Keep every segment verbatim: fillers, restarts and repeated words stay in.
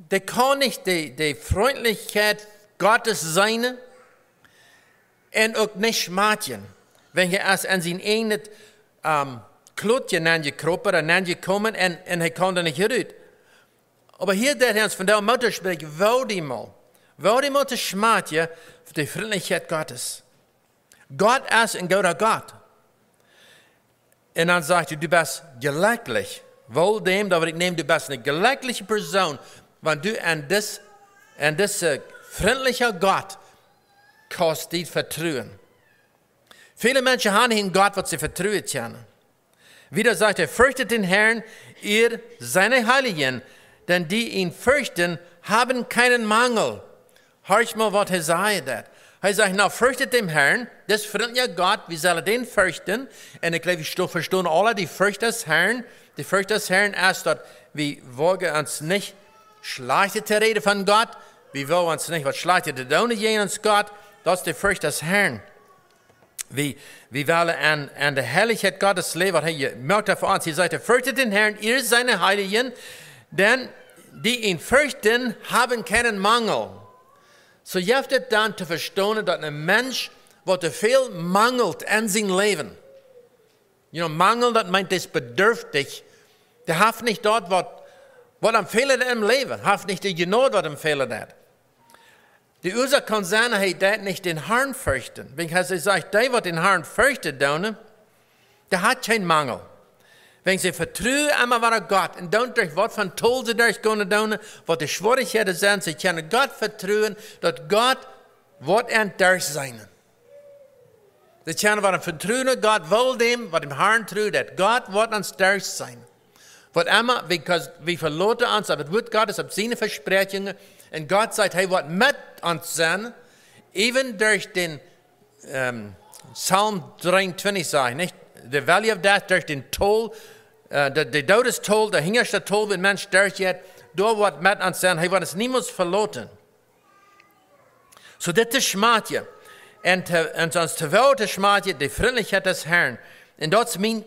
Dee kaun nich de, de Frintlichkjeit Gottes seenen un uk nich schmatjen. Wan hee es en sien eejnet, ähm, Klotje nenjekropen ooda nenjekomen un, un hee kaun doa nich rut. Oba hia deit hee ons vondoag Moot toospräakjen, woa die mol. Woa die mol to schmatjen fa de Frintlichkjeit Gottes. Gott es een gooda Gott. Un dan sajcht hee, du best jlekjlich. Woll däm, daut ekj näm, du best eene jlekjliche Persoon, wan du aun dis, aun dise frintliche Gott kaust die vetruen. Väle Menschen haben eenen Gott, waut see vetruen kjennen. Wieda sajcht hee, fürchtet den Herrn, ihr seine Heiligen, denn die ihn fürchten, haben keinen Mangel. Horcht mol, waut hee sajcht doa. Hee sajcht, na, fürchtet den Herrn, dis frintlicha Gott, wie sellen dän ferchten. Un ekj jleew, wie sto-, vestonen aule, de Forcht des Herrn. De Forcht des Herrn es daut, wie woagen ons nich Schlajchtet to räden von Gott. Wie woagen ons nich waut Schlajchtet to doonen jäajen ons Gott. Daut es de Forcht des Herrn. Wie, wie wellen aun, aun de Heilichkjeit Gottes läwen, waut hee jemoakt haft fa ons. Hee sajcht, fürchtet den Herrn, ihr seine Heiligen, denn die ihn fürchten, haben keinen Mangel. Soo jeft et dan to vestonen, daut een Mensch, waut too väl mangelt en sien Läwen. You know, Mangel, daut meent, dee es bedurftich. Dee haft nich daut, waut, waut am fält em Läwen. Haft nich de Jnod, waut am fält. De Uasoak kaun sennen, hee deit nich dän Herrn ferchten. Wiels hee sajcht, dee, waut dän Herrn ferchten doonen, dee haft kjeen Mangel. Wiels see vetruen emma wada Gott un doonen derch waut fa Tol see derchgonen doonen, waut de Schwierichkjeiten sent, see kjennen Gott vetruen, daut Gott woat an derchseenen. See kjennen wada vetruen, Gott, woll däm, waut dän Herrn trut, daut Gott woat ons derchseenen. Waut emma, because wie veloten ons opp daut Wuat Gottes, opp siene Vespräakjungen. Un Gott sajcht, hee woat met ons sennen, even derch dän, ähm, Psalm dreeuntwintich sajcht, nich? The valley of death, derch dän Tol, äh, de, de Doodestol, de hinjaschte Tol, wua een Mensch derchjeit, doa woat met ons sennen, hee woat ons niemols veloten. Soo dit to schmatjen. Un to, un ons to woagen to schmatjen, de Frintlichkjeit des Herrn. Un daut es mien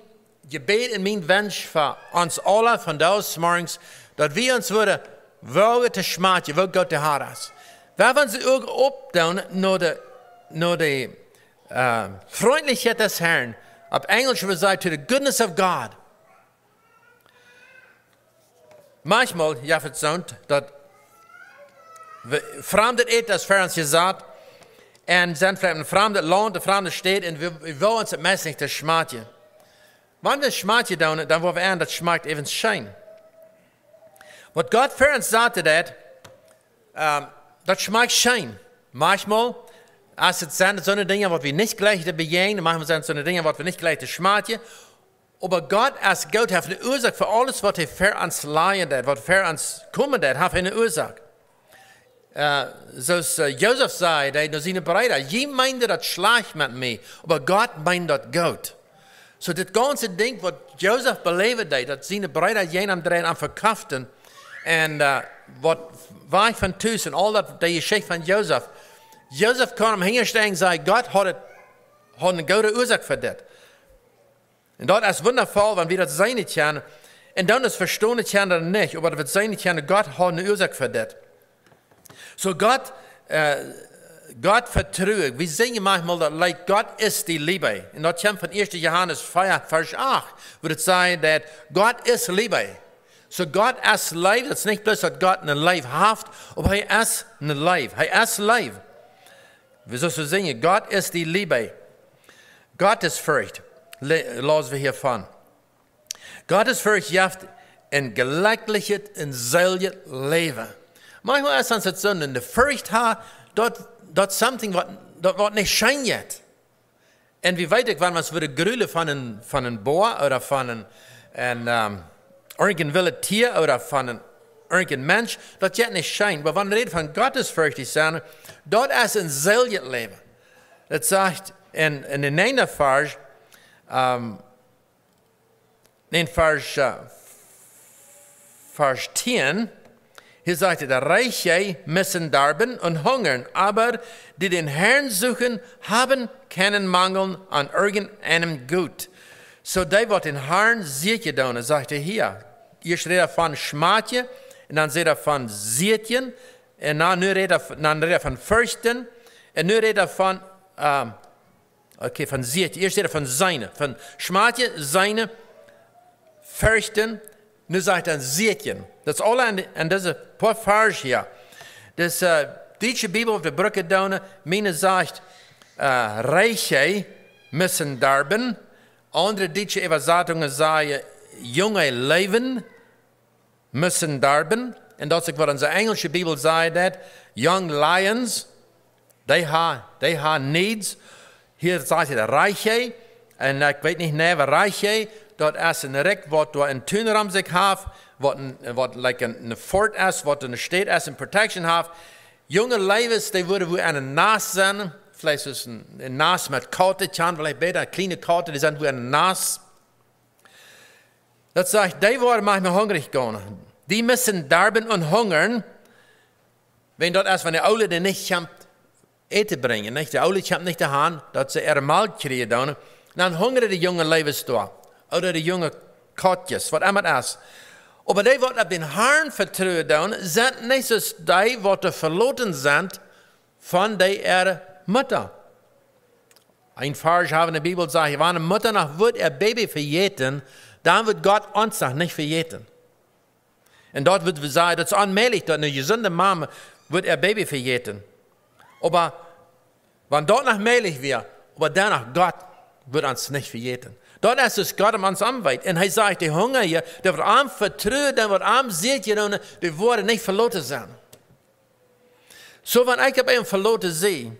Jebäd un mien Wunsch fa ons aule vondoag zemorjes, daut wie ons wudden woagen to schmatjen, woo goot de Herr es. Wan wie ons Uagen opdoonen no de, no de, äh, Frintlichkjeit des Herrn. Opp Enjlisch wudd wie sajen, to the goodness of God. Maunchmol, jo, vestonen, daut wie Framde ieescht ver ons jesat, un sent veleicht en framdet Launt, en framde Staut, un wie, wie woagen ons daut meist nich to schmatjen. Wan wie schmatjen doonen, dan woa wie aun, daut schmakjt äwent scheen. Waut Gott ver ons jesat haft, ähm, daut schmakjt scheen. Maunchmol, aus et sent soone Dinja, waut wie nich jleichen to bejäajnen, maunchmol sent soone Dinja, waut wie nich jleichen to schmatjen, oba Gott es goot, haft eene Uasoak fa aules, waut hee ver ons lajen deed, waut ver ons komen deed, haft eene Uasoak. Äh, soo aus, äh, Josef säd, hee, no siene Breeda, jie meenden daut schlajcht met mie, oba Gott meent daut goot. Soo dit gaunze Dinkj, waut Josef beläwen deed, daut siene Breeda jäajen am dreien, am vekoften, un, äh, waut wia von Tus un aul daut, de Jeschicht von Josef. Josef kaun am hinjastalen, säd, Gott haud et, haud eene goode Uasoak fa dit. Un daut es wundafoll, wan wie daut seenen kjennen. Un dan es vestonen kjennen dan nich, oba daut wie seenen kjennen, Gott haud eene Uasoak fa dit. Soo Gott, äh, Gott vetruen. Wie sinjen maunchmol daut Leet, Gott ist die Liebe. Un daut kjemt von ieeschte Johanes vea, Varsch acht, wua et sajcht, daut Gott ist Liebe. Soo Gott es Leew, daut es nich bloos, daut Gott eene Leew haft, oba hee es eene Leew. Hee es Leew. Wie sellen sinjen, Gott ist die Liebe. Gottesfurcht, le-, läsen wie hia von. Gottesfurcht jeft een jlekjlichet un seeljet Läwen. Maunchmol es ons daut soo, de Forcht ha, daut, daut something waut, daut woat nich scheen. Un wie weeten uk, wan wie ons wudden grulen von een, von een Boa ooda von een, een, ähm, irjent een wildet Tia ooda von een, irjent een Mensch, daut jeit nich scheen. Oba wan wie räden von gottesfurchtig sennen, daut es een seeljet Läwen. Daut sajcht en, en de näajende Varsch, ähm, en Varsch, äh, Varsch tieen, hia sajcht et, de Reiche müssen darben und hungern, aber die den Herrn suchen, haben keinen Mangel an irgendeinem Gut. Soo dee, waut dän Herrn sieekjen doonen, sajcht hee hia. Ieescht rät hee von schmatjen, Un dan sajcht hee von seenen. Un dan nu rät hee, dan rät hee von ferchten. Un nu rät hee von, ähm, okay, von seenen. Ieescht rät hee von seenen. Von schmakjen, seenen, ferchten. Nu sajcht hee seenen. Daut es aul aun, aun dise poa Varsch hia. Dise, äh, dietsche Bibel opp de Brügge doonen, miene sajcht, äh, Reiche müssen darben. Aundre dietsche Äwasatungen sajen, junge Leewen müssen darben. Un daut es uk waut onse enjelsche Bibel sajcht, daut young lions, they have, they have needs. Hia sajcht hee Reiche. Un ekj weet nich, nä, waut Reiche, daut es een Rikj, waut doa een Tun rom sikj haft, waut een, waut, like, een, een Fort es, waut een Staut es, een Protection haft. Junge Leewen, dee woaren wua aun een Nast sennen. Veleicht es een, een Nast met Kauten, kjenn veleicht bäta, kjliene Kauten, dee sent wua aun een Nast. Daut sajcht, dee woaren mau hungrich gonen. Dee müssen darben un hungern, wan daut es, wan de Oole dee nich kjemt Äten brinjen, nich? De Oole kjemt nich doahan, daut see äare Malkj kjrieen doonen. Dan hungren de junge Leewen doa. Ooda de junge Kautjes, waut emma daut es. Oba dee, waut opp dän Harn vetruen doonen, sent nich soo aus dee, waut doa veloten sent von dee äare Mutta. Een Varsch haft enne Bibel sajcht, wan eene Mutta noch woat äa Baby vejäten, dan woat Gott ons noch nich vejäten. Un daut woat wie sajen, daut es onmäajlich, daut eene jesunde Mame woat äa Baby vejäten. Oba wan daut noch mäajlich wia, oba dan noch Gott woat ons nich vejäten. Daut es, daut Gott om ons aunweet. Un hee sajcht, dee Hungrije, dee waut am vetruen, dee waut am seenen, dee woaren nich veloten sennen. Soo, wan ekj opp eenen veloten sie,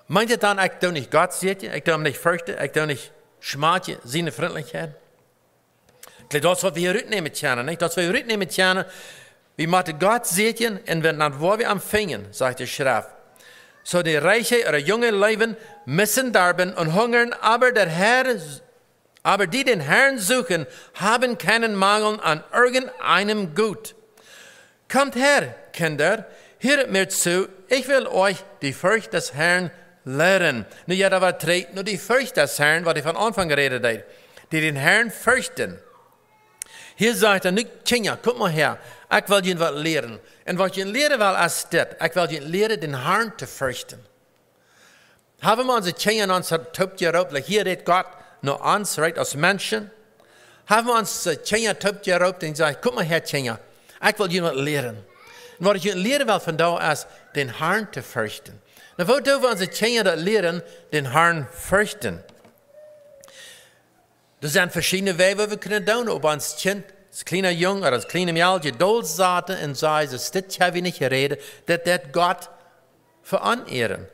meent daut dan, ekj doo nich Gott seenen, ekj doo am nich ferchten, ekj doo nich schmakjen, siene Frintlichkjeit? Daut es waut wie hia rutnämen kjennen, nich? Daut wie rutnämen kjennen, wie motten Gott seenen un wan dan woa wie am finjen, sajcht de Schreft. Soo dee Reiche, äare junge Leewen, müssen darben un hungern, aber der Herr Aber die den Herrn suchen, haben keinen Mangel an irgendeinem Gut. Kommt her, Kinder, hört mir zu, ich will euch die Furcht des Herrn lehren. Nu jeit daut wada trigj no dee Furcht des Herrn, waut ekj von Aunfank räden deed. Die den Herrn fürchten. Hia sajcht hee, nu Kjinja, komt mau häa, ekj well junt waut lieren. Un waut ekj junt lieren well es dit, ekj well junt lieren, dän Harn to ferchten. Haben wie onse Kjinja aun ons toopjeroopt, like hia rät Gott no ons, right, aus Menschen? Haben wie onse Kjinja toopjeroopt un jesajcht, komt mau häa, Kjinja, ekj well junt waut lieren. Un waut ekj junt lieren well vondoag es, dän Harn to ferchten. Nu, woo doo wie onse Kjinja daut lieren, dän Harn ferchten? Doa sent veschiedne Wäaj, waut wie kjennen doonen, oba ons Kjint, ons kjliena Jung ooda ons kjliena Mejal, Jedult saten un sajen, soo, dit kjenn wie nich räden, daut deit Gott veoneeren.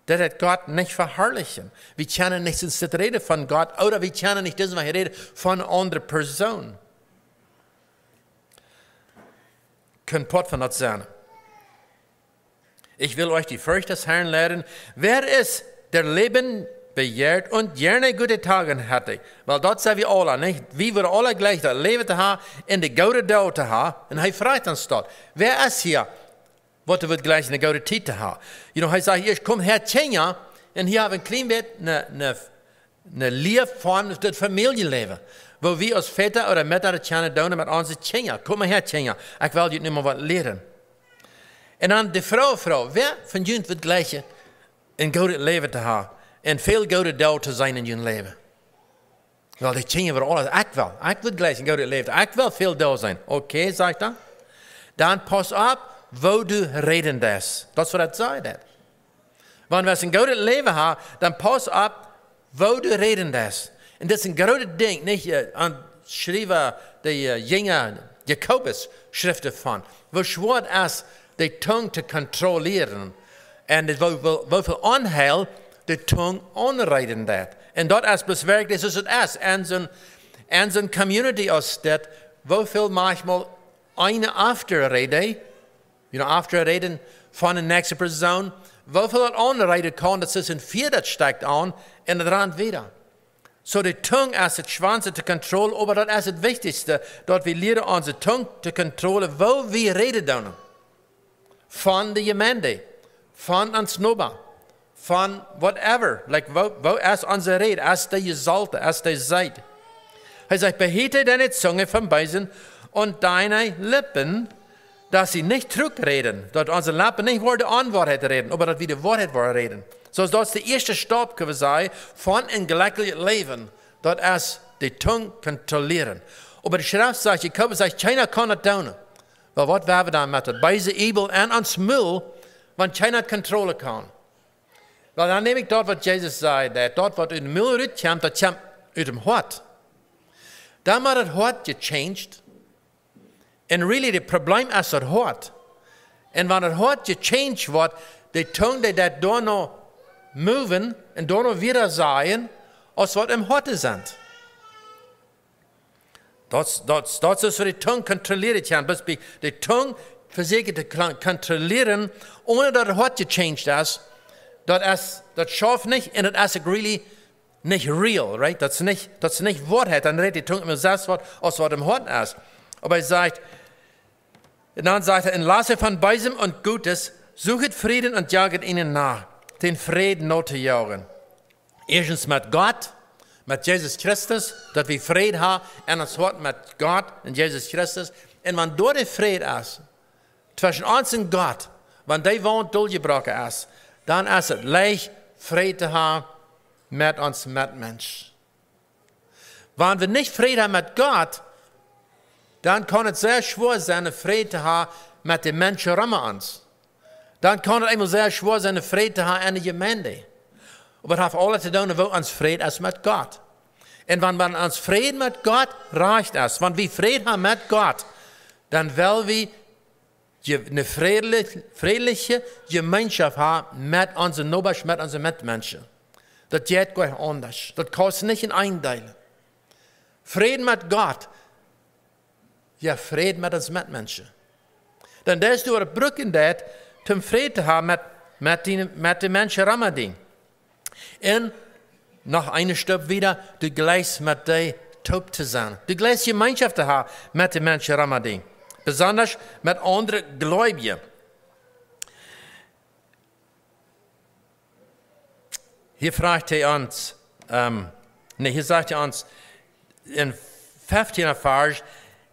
Daut deit Gott nich veharlichen. Wie kjennen nich soo räden von Gott, ooda wie kjennen nich dise Wäaj räden von eene aundre Persoon. Kaun Poat von daut sennen. Ich will euch die Furcht des Herrn lehren. Wer ist, der Leben begehrt und gerne gute Tage hätte? Wiels daut sent wie aula, nich? Wie wudden aula jleichen daut Läwen to haben un de goode Doag to haben. Un hee fruach ons daut. Wäa es hia, waut wudd jleichen de goode Tiet to haben? You know, hee sajcht, ieescht, komt häa, Kjinja, un hia hab wie een kjlien bät eene, eene eene Lia von daut Famieljeläwen, woo wie aus Väta ooda Mutta daut kjennen doonen met onse Kjinja. Komt mau häa, Kjinja. Ekj well junt nu mau waut lieren. Un dan de Froag, Froag, wäa von junt wudd jleichen een goodet Läwen to haben un väl goode Doag to seenen en jun Läwen? Wiels de Kjinja wudden aula, ekj well, ekj wudd jleichen een goodet Läwen, ekj well väl Doag seenen. Okay, sajcht hee. Dan pauss opp, woo du räden deist. Daut es waut hee sajcht. Wan wie een goodet Läwen haben, dan pauss opp, woo du räden deist. Un daut es een grootet Dinkj, nich? Äh, aun schriewen de, äh, Jinja Jakobus Schriften von. Woo schwoa es, de Tung to kontrollieren. Un de, woo, woo, woo väl Aunheil de Tung aunreiden deit. Un daut es bloos werkjlich, soo aus et es. En soon, en soon Community aus dit, woo väl maunchmol eene after räden, you know, after räden von de näakjste Persoon, woo väl daut aunreiden kaun, daut es een Fia daut stekjt aun un daut rant wieda. Soo, de Tung es daut schwoaste to kontrollieren, oba daut es daut wichtichste, daut wie lieren onse Tung to kontrollieren, woo wie räden doonen. Von de Jemeent, von ons Noba, von whatever, like, woo, woo es onse Räd, es dee jesolt, es dee seet. Hee sajcht, behüte deine Zunge vom Bösen Und deine Lippen, dass sie nicht Trug reden, daut onse Lippen nich woaren Onwoarheit räden, oba daut wie de Woarheit woaren räden. Soo daut es de ieeschte Staup, kjenn wie sajen, von een jlekjlichet Läwen. Daut es de Tung kontrollieren. Oba de Schreft sajcht, Jakobus sajcht, kjeena kaun daut doonen. Oba waut woa wie dan met daut beese Äbel en ons Mul, wan kjeena daut kontrollieren kaun? Well, dan näm ekj daut, waut Jesus säd, daut daut, waut ut däm Mul rutkjemt, daut kjemt ut däm Hoat. Dan woat daut Hoat gechanged. Un really, daut Problem es daut Hoat. Un wan daut Hoat gechanged woat, de Tung, dee daut doano moven un doano wieda sajen, aus waut em Hoat es. Daut, daut, daut es, woo de Tung kontrollieren kaun. Bloos bie de Tung vesieekjen to kon-, kontrollieren, onen daut daut Hoat gechanged es. Daut es, daut schauft nich un daut es uk really nich real, right? Daut es nich, daut es nich Woarheit. Dan rät de Tung emma selfst waut, aus waut em Hoat es. Oba hee sajcht, un dan sajcht hee, entlasset von Bösem und Gutes, suchet Frieden und jaget ihnen nach, dän Fräd notojagen. Ieeschtens met Gott, met Jesus Christus, daut wie Fräd haben en ons Hoat met Gott un Jesus Christus. Un wan doa de Fräd es, tweschen ons un Gott, wan dee Waunt doljebroaken es, dan es et leicht Fräd to haben met ons Metmensch. Wan wie nich Fräd haben met Gott, dan kaun et sea schwoa sennen, Fräd to haben met de Menschen rom ons. Dan kaun et eemol sea schwoa sennen, Fräd to haben en de Jemeent. Oba daut haft aules to doonen, woo ons Fräd es met Gott. Un wan, wan ons Fräd met Gott rajcht es, wan wie Fräd haben met Gott, dan well wie je-, eene frädlich-, frädliche Jemeenschoft haben met onse Nobasch, met onse Metmenschen. Daut jeit goanich aundasch. Daut kaust nich en eendeelen. Fräd met Gott, jo, Fräd met ons Metmenschen. Dan deist du waut brucken daut, om Fräd to haben met, met de, met de Menschen rom die. Un noch eene Staup wieda, du jleichst met dee toop to sennen. Du jleichst Jemeenschoft to haben met de Menschen rom die. Besonda met aundre Gleubje. Hia froagt hee ons, ähm, nä, hia sajcht hee ons em feftienden Varsch,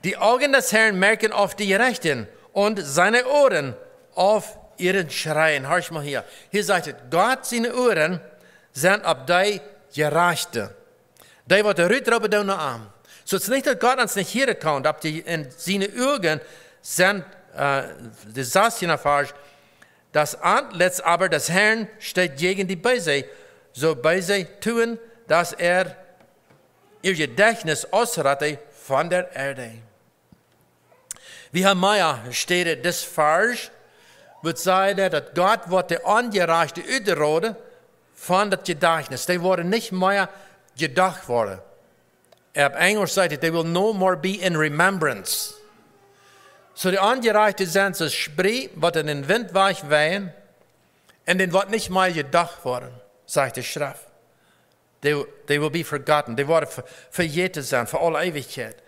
die Augen des Herrn merken auf die Gerechten und seine Ohren auf ihren Schreien. Horch mol hia. Hia sajcht et, Gott siene Uaren sent opp dee Jerajchte. Dee waut rutroopen doonen no am. Soo et es nich daut Gott ons nich hieren kaun, oba dee en siene Uagen sent, äh, de sastieenda Varsch, das Antlitz aber des Herrn steht gegen die Böse, so böse tun, dass er ihr Gedächtnis ausrotte von der Erde. Wie haben mea Städen dis Varsch, woat sajen daut, daut Gott woat de Onjerajchte utroden von daut Jedajchtnis. Dee woaren nich mea jedocht woaren. Opp Enjlisch sajcht et, they will no more be in remembrance. Soo de Onjerajchte sent soo aus Sprie, waut en dän Wint wajch weien, un dee woaren nich mea jedocht woaren, sajcht de Schreft. They, they will be forgotten. Dee woaren ve-, vejäten sennen fa aule Eewichkjeit.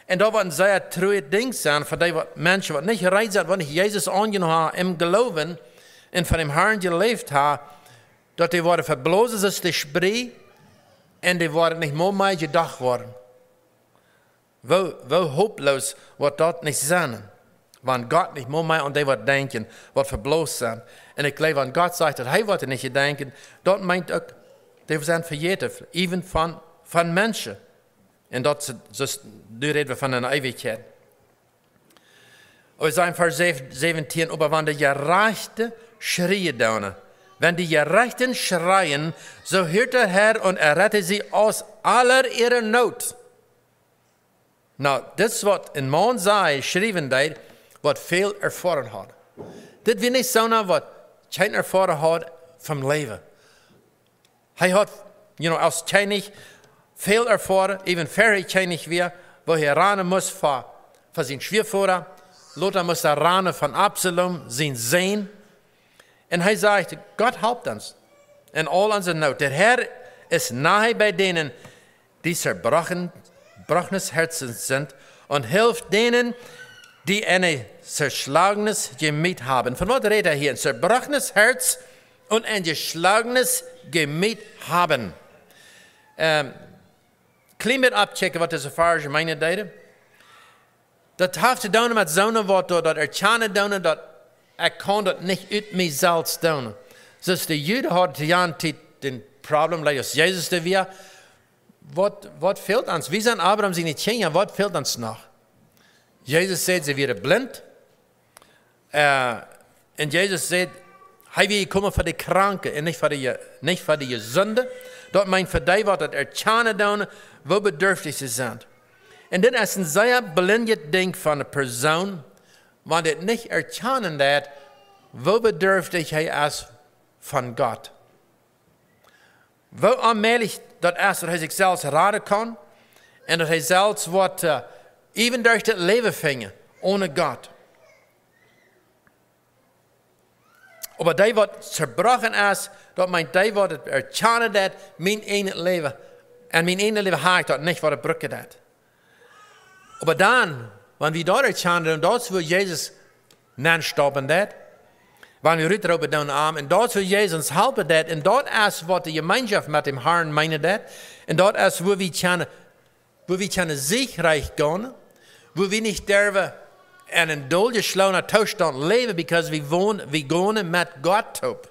Un daut woat een sea truarjet Dinkj sennen fa dee waut Menschen, waut nich rein sent, waut nich Jesus aunjenomen haben em Gloowen un von däm Herrn jeläft haben, daut dee woaren veblosen soo aus de Sprie un dee woaren nich mea, mea jedocht woaren. Woo, woo hoploos woat daut nich sennen, wan Gott nich mea, mea aun dee woat denkjen, waut veblost sent. Un ekj jleew, wan Gott sajcht, daut hee woat nich jedenkjen, daut meent uk, dee sent vejäten, even von, von Menschen. Un daut es, soo es, nu räden wie von eene Eewichkjeit. Wie sajen Varsch säw-, säwentieen, oba wan de Jerajchte schrieen doonen, wenn die Gerechten schreien, so hört der Herr und errette sie aus aller ihrer Not. Nu, dit es waut een Maun säd, schriewen deed, waut väl erfoaren haud. Dit wia nich soona waut kjeen Erfoarunk haud vom Läwen. Hee haud, you know, aus Kjennich väl erfoaren, even ea Kjennich wia, woo hee rannen must fa, fa sienen Schwiavoda. Lota must hee rannen von Absalom, sienen Sän. Un hee sajcht, Gott halpt ons en aul onse Noot. Der Herr ist nahe bei denen, die zerbrochen, zerbrochenes Herzen sind und hilft denen, die ein zerschlagenes Gemüt haben. Von waut rät hee hia? Een zerbrochenes Herz und ein zerschlagenes Gemüt haben. Ähm, kjlien bät aufkjikjen, waut dise Varsch meenen deeden. Daut haft to doonen met soone waut doa daut erkjanen doonen, daut ekj kaun daut nich ut mie selfst doonen. Soo aus de Juden hauden to jane Tiet daut Problem, like aus Jesus doa wia. Waut, waut fält ons? Wie sent Abraham siene Kjinja, waut fält ons noch? Jesus säd, see wieren blint. Äh, un Jesus säd, hee wia jekomen fa de Kranke un nich fa de, nich fa de Jesunde. Daut meent fa dee waut daut erkjanen doonen, woo bedurftich see sent. Un dit es een sea blindet Dinkj von eene Persoon, wan dee nich erkjanen deit, woo bedurftich hee es von Gott. Woo onmäajlich daut es, daut hee sikj selfst raden kaun un daut hee selfst woat, äh, äwen derch daut Läwen finjen onen Gott. Oba dee waut zerbrochen es, daut meent dee waut daut erkjanen deit, mien eejnet Läwen, en mien eejnet Läwen ha ekj daut nich waut ekj brucken deit. Oba dan, wan wie daut erkjanen doonen, daut es wua Jesus nenn stoppen deit, wan wie rutroopen doonen aun am, un daut es wua Jesus ons halpen deit, un daut es waut de Jemeenschoft met däm Harn meenen deit, un daut es wua wie kjennen, wua wie kjennen siegreich gonen, wua wie nich derwen en een doljeschlagenen Toostaunt läwen, because wie wonen, wie gonen met Gott toop.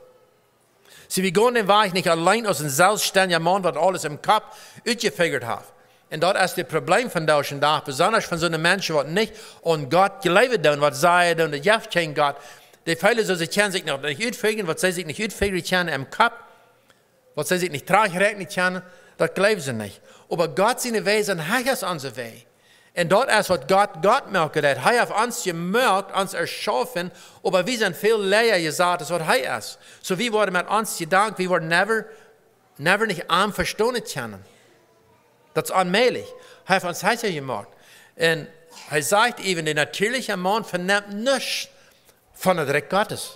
See, wie gonen dän Wajch nich auleen aus een selfststendja Maun, waut aules em Kopp utjefiegat haft. Un daut es daut Problem vondoag dän Dach, besonda von soone Menschen, waut nich aun Gott jleewen doonen, waut sajen doonen, daut jeft kjeen Gott. Dee feelen soo, see kjennen sikj noch nich utfiegajen, waut see sikj nich utfiegajen kjennen em Kopp, waut see sikj nich trajchträakjnen kjennen, daut jleewen see nich. Oba Gott siene Wäaj sent hecha aus onse Wäaj. Un daut es waut Gott, Gott moaken deit. Hee haft ons jemoakt, ons erschaufen, oba wie sent väl läaja jesat aus waut hee es. Soo wie woaren met ons Jedanken, wie woaren never, never nich am vestonen kjennen. Daut es onmäajlich. Hee haft ons hecha jemoakt. Un hee sajcht äwen, de natieelja Maun venemt nuscht von daut Rikj Gottes.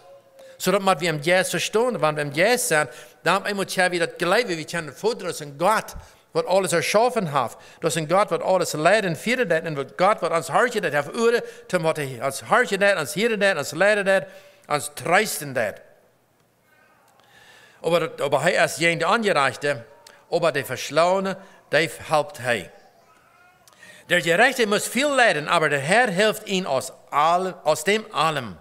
Soo daut mott wie em Jeist vestonen, wan wie em Jeist sent, dan eemol kjenn wie daut jleewen, wie kjennen fodren aus een Gott, waut aules erschaufen haft. Daut es een Gott, waut aules leiden un fieren deit, un waut Gott, waut ons horchen deit, haft Uaren, toom waut hee ons horchen deit, ons hieren deit, ons leiden deit, ons treesten deit. Oba daut, oba hee es jäajen de Onjerajchte, oba de Veschlagene, dee halpt hee. Der Gerechte muss viel leiden, aber der Herr hilft ihm aus all, aus dem allem.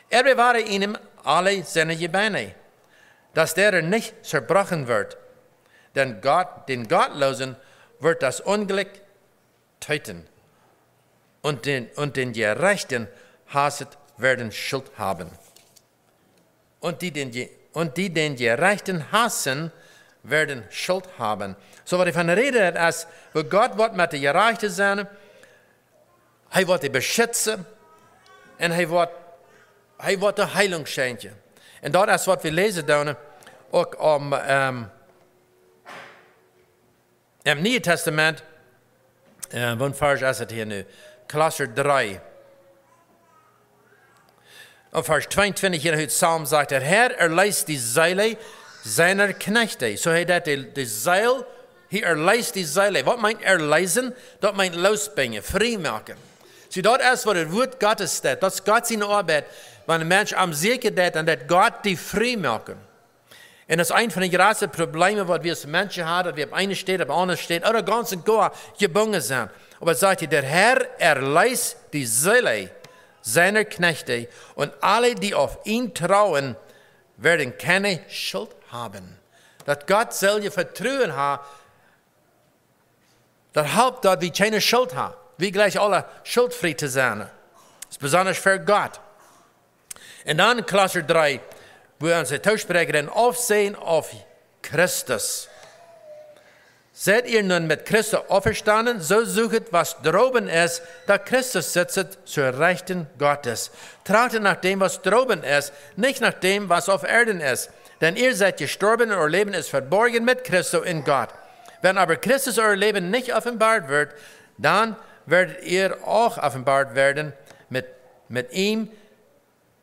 Er bewahre ihm alle seine Gebeine, dass der nicht zerbrochen wird. Denn Gott, den Gottlosen wird das Unglück töten, und den, und den Gerechten hasset werden Schuld haben. Und die den, Ge- und die den Gerechten hassen, werden Schuld haben. Soo waut hee von rät, es, wua Gott woat met de Jerajchte sennen, hee woat dee beschitzen un hee woat, hee woat de Heilunk schenkjen. Un daut es waut wie läsen doonen, uk om, ähm, em Nieen Tastament, äh, waut Varsch es daut hia nu? Kolosser dree. Om Varsch tweeuntwintich hia ut Psalm sajcht, der Herr erlöst die Seele seiner Knechte. Soo hee deit de, de Seel, hee erlöst die Seele. Waut meent erlösen? Daut meent loosbinjen, frie moaken. See, daut es waut daut Wuat Gottes deit. Daut es Gott siene Oabeit. Wan een Mensch am sieekjen deit, dan deit Gott dee frie moaken. Un daut es eent von de jratste Probleme waut wie aus Menschen haben, daut wie opp eene Städ, opp eene aundre Städ, ooda gaunz un goa jebungen sent. Oba sajcht hee, der Herr erlöst die Seele seiner Knechte und alle, die auf ihn trauen, werden keine Schuld haben. Daut Gott selfst Vetruen haft, daut halpt daut wie kjeene Schult haben. Wie jlikjen aule schultfrie to sennen. Daut es besonda fa Gott. Un dan Kolosser dree, wua ons de Toospräakja deit, Aufsehen auf Christus. Seid ihr nun mit Christus auferstanden, so suchet, was droben ist, da Christus sitzet zur Rechten Gottes. Trachtet nach dem, was droben ist, nicht nach dem, was auf Erden ist. Denn ihr seid gestorben und euer Leben ist verborgen mit Christus in Gott. Wenn aber Christus euer Leben nicht offenbart wird, dann werdet ihr auch offenbart werden mit, mit ihm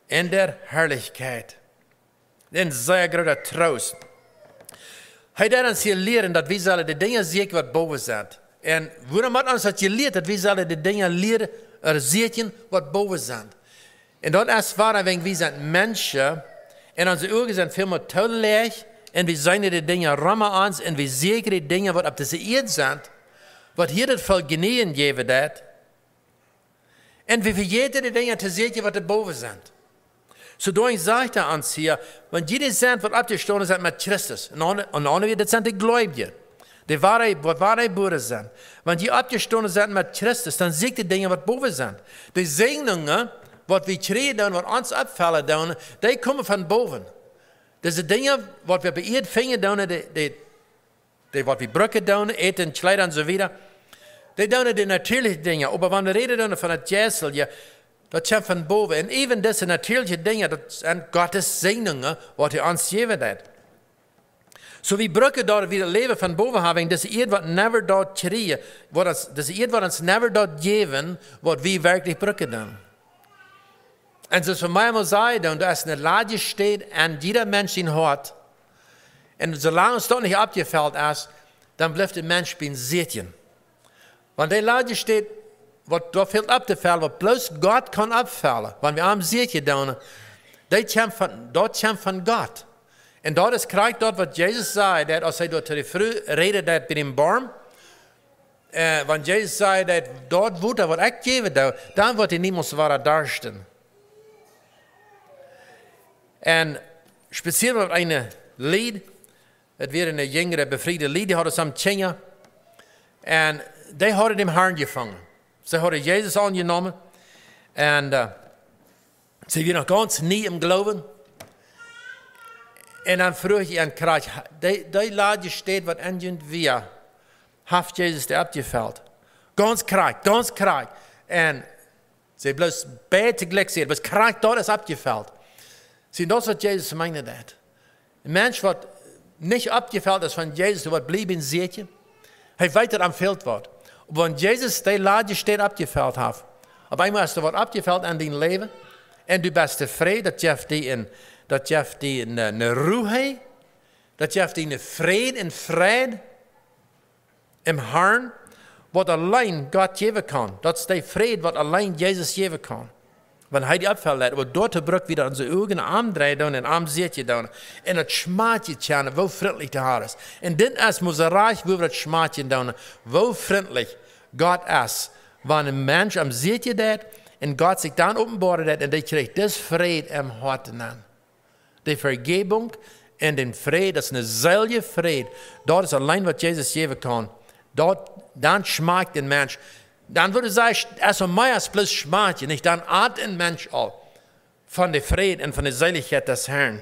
in der Herrlichkeit. Een sea groota Troost. Hee deit ons hia lieren daut wie sellen de Dinja sieekjen waut bowen sent. Un wuarom haft ons daut jelieet daut wie sellen de Dinja lieren, äh, sieekjen waut bowen sent? Un daut es wuarom, wan wie sent Menschen un onse Uagen sent väl mea tooläach un wie seenen de Dinja rom ons un wie sieekjen de Dinja waut opp dise Ieed sent, waut hia daut väl Jnäajen jäwen deit, Un wie vejäten de Dinja to seenen, waut doa bowen sent. Soo doawäajen sajcht hee ons hia, wan jie dee sent, waut oppjestonen sent met Christus. Un aun-, un aundre, daut sent de Gleubje. Dee woare, waut woare Jebuaren sent. Wan jie oppjestonen sent met Christus, dan seekjt de Dinja, waut bowen sent. De Säajnungen, waut wie kjrieen doonen, waut ons oppfaulen doonen, dee komen von bowen. Dise Dinja, waut wie oppe Ieed finjen doonen, dee, dee, dee waut wie brucken doonen, Äten, Kjleeda un soo wieda, dee doonen de natieeliche Dinja. Oba wan wie räden doonen von daut Jeistelje, daut kjemt von bowen. Un äwen dise natieeliche Dinja, daut sent Gottes Säajnungen, waut hee ons jäwen deed. Soo wie brucken daut, wie daut Läwen von bowen haben, dise Ieed woat never daut kjrieen, woat ons, dise Ieed woat ons never daut jäwen, waut wie werkjlich brucken doonen. Un soo aus wie mol säden, doa es eene ladje Städ enn jieda Mensch sien Hoat. Un soo lang aus daut nich oppjefelt es, dan blift de Mensch bie een Sätjen. Wan dee ladje Städ, waut doa fält opptofaulen, waut bloos Gott kaun oppfaulen, wan wie am Sätjen doonen, dee kjemt von, daut kjemt von Gott. Un daut es krakjt daut, waut Jesus säd, daut aus hee doa to de Fru räden deed bie dän Boom, äh, wan Jesus säd, daut daut Wota, waut ekj jäwen doo, dan woat dee niemols wada darschten. Un speziell met eene Lied, daut wia eene jinjre befriede Lied, dee haud soone Kjinja. Un dee hauden dän Harn jefungen. See hauden Jesus aunjenomen. Un, äh, see wia noch gaunz nie em Gloowen. Un dan fruach ekj an krakjt, dee, dee ladje Städ, waut enn junt wia, haft Jesus dee oppjefelt? Gaunz krakjt, gaunz krakjt. Un see bloos bät jlikj, see bloos krakjt, daut es oppjefelt. See, daut es, waut Jesus meenen deed. Een Mensch, waut nich oppjefelt es von Jesus, waut bliewen seekjen, hee weet, daut am fält waut. Oba wan Jesus dee ladje Städ oppjefelt haft, opp eemol es doa waut oppjefelt aun dien Läwen, un du best tofräd, daut jeft die een, daut jeft die eene, eene Ru, daut jeft die een Fräd un Freid em Harn, waut auleen Gott jäwen kaun. Daut es dee Fräd, waut auleen Jesus jäwen kaun. Wan hee dee oppfelt, oba doatoo bruck wie dan onse Uagen aundreien un am seekjen doonen. Un daut schmakjen kjennen, woo frintlich de Har es. Un dit es mau soo rajcht, woo wie daut schmakjen doonen, woo frintlich Gott es. Wan een Mensch am seekjen deed, un Gott sikj dan openboaren deed, un dee kjrieech dis Fräd em Hoat aun. De Vegebung un dän Fräd, daut es een seelja Fräd. Daut es auleen, waut Jesus jäwen kaun. Daut, dan schmakjt een Mensch. Dan wudd ekj sajen, aus om mie aus bloos schmakjen, nich? Dan at een Mensch aul von dän Fräd un von de Seelichkjeit des Herrn.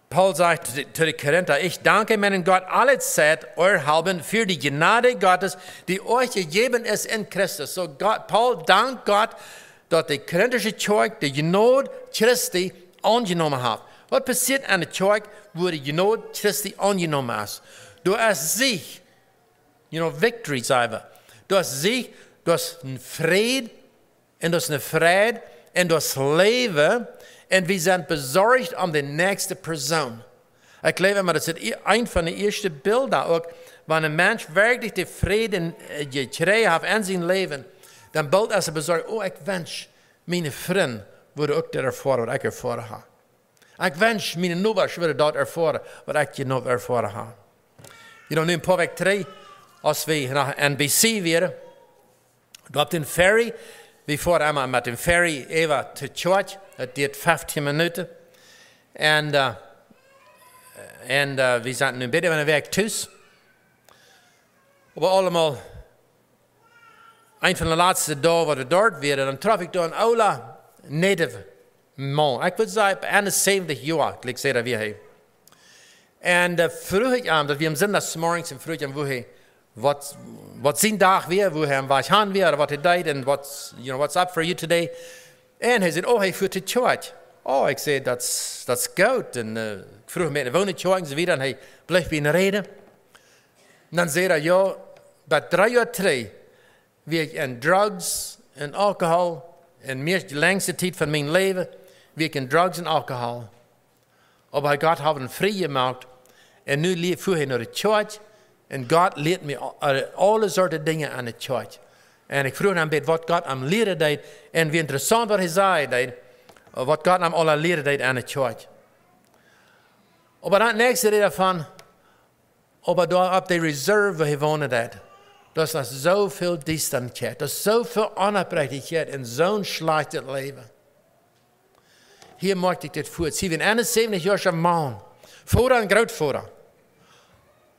Paulus sajcht to de, to de Korinta: „Ich danke meinem Gott alle Zeit euerhalben für die Gnade Gottes, die euch gegeben ist in Christus.“ Soo Gott, Paulus dankt Gott, daut de korintische Kjoakj de Jnod Christi aunjenomen haft. Waut passieet aun de Kjoakj, wua de Jnod Christi aunjenomen es? Doa es Sieg, you know, victory, saj wie. Doa es Sieg, doa es een Fräd, un doa es een Freid, un doa es Läwen, un wie sent besorcht om de näakjste Persoon. Ekj jleew emma, daut es eent von de ieeschte Bilda uk, wan een Mensch werkjlich dän Fräd, äh, jekjräajen haft enn sien Läwen, dan boolt es hee besorcht: „Oh, ekj wensch, miene Frind wudden uk daut erfoaren, waut ekj erfoaren hab. Ekj wensch, miene Nobasch wudden daut erfoaren, waut ekj jenow erfoaren hab.“ You know, nu een poa Wäakj trigj, aus wie no N B C wieren, doa opp dän Ferry, wie foaren emma met dän Ferry äwa to Kjoakj, daut diat feftieen Minuten. Un, äh, un, äh, wie sent nu een bät äwa een Wäakj tus. Oba aulemol, eent von de latste Doag, waut wie doa wieren, dan trof ekj doa een oola Native Maun. Ekj wudd sajen, aun de säwentich Joa, ekj saj daut wia hee. Un, äh, fruach ekj am, daut wia aum Sindach zemorjes, un fruach ekj am, woo hee, waut, waut sien Dach wia, woo hee aum Wajch han wia, ooda waut hee deed, un what's, you know, what's up for you today? Un hee säd: „Oh, hee foat to Kjoakj.“ „Oh“, ekj saj, „daut es, daut es goot.“ Un, äh, ekj fruach am, woo ne Kjoakj un soo wieda, un hee bleef bie een räden. Un dan säd hee: „Jo, bat dree Joa trigj wia ekj enn Drugs un Alkohol, un mie de längste Tiet von mien Läwen wia ekj enn Drugs un Alkohol. Oba Gott haft am frie jemoakt, un nu lie-, fua hee no de Kjoakj, un Gott lieet mie a-, a-, aule Sorten Dinja aun de Kjoakj.“ Un ekj fruach am bät, waut Gott am lieren deed, un woo interessaunt, waut hee säd, deed, waut Gott am aula lieren deed aun de Kjoakj. Oba dan näakjste räd hee von, oba doa opp de Reserve, wua hee wonen deed. Daut es soo väl Diestankjeit, daut es soo väl Onopprechtichkjeit en soon schlajchtet Läwen. Hia moakt ekj dit fuaz. Hia wia een eenensäwentich Joa oola Maun, Voda un Grootvoda.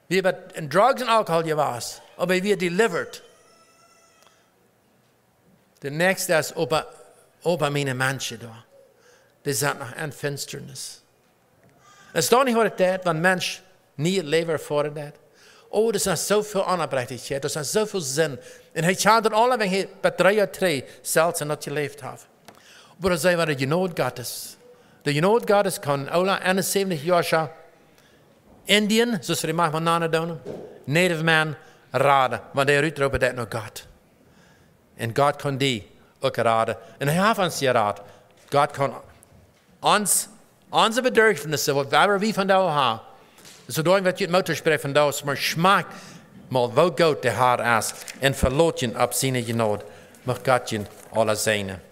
Wia bie en Drugs un Alkohol jewast, oba wia delivered. De näakjste es Opa, Opa, miene Menschen doa, dee sent noch en Finsternis. Es daut nich waut et deit, wan Mensch nie Läwen erfoaren deit? Oh, daut es soo väl Onopprechtichkjeit, daut es soo väl Sind. Un hee kjant daut aula, wan hee bie dree Joa trigj selfst en daut jeläft haft. Oba daut es de Jnod Gottes. De Jnod Gottes kaun een oola eenensäwentich Joa Indian, soo aus wie dee mau nanen doonen, Native Man, raden, wan dee rutroopen deit no Gott. Un Gott kaun die uk raden. Un hee haft ons jerat. Gott kaun ons, onse Bedurfnisse, waut wie vondoag haben, soo doa waut jie Moot to spräakjen vondoag, oba schmakjt mol, woo goot de Har es, un veloot junt opp siene Jnod. Mucht Gott junt aula säajnen.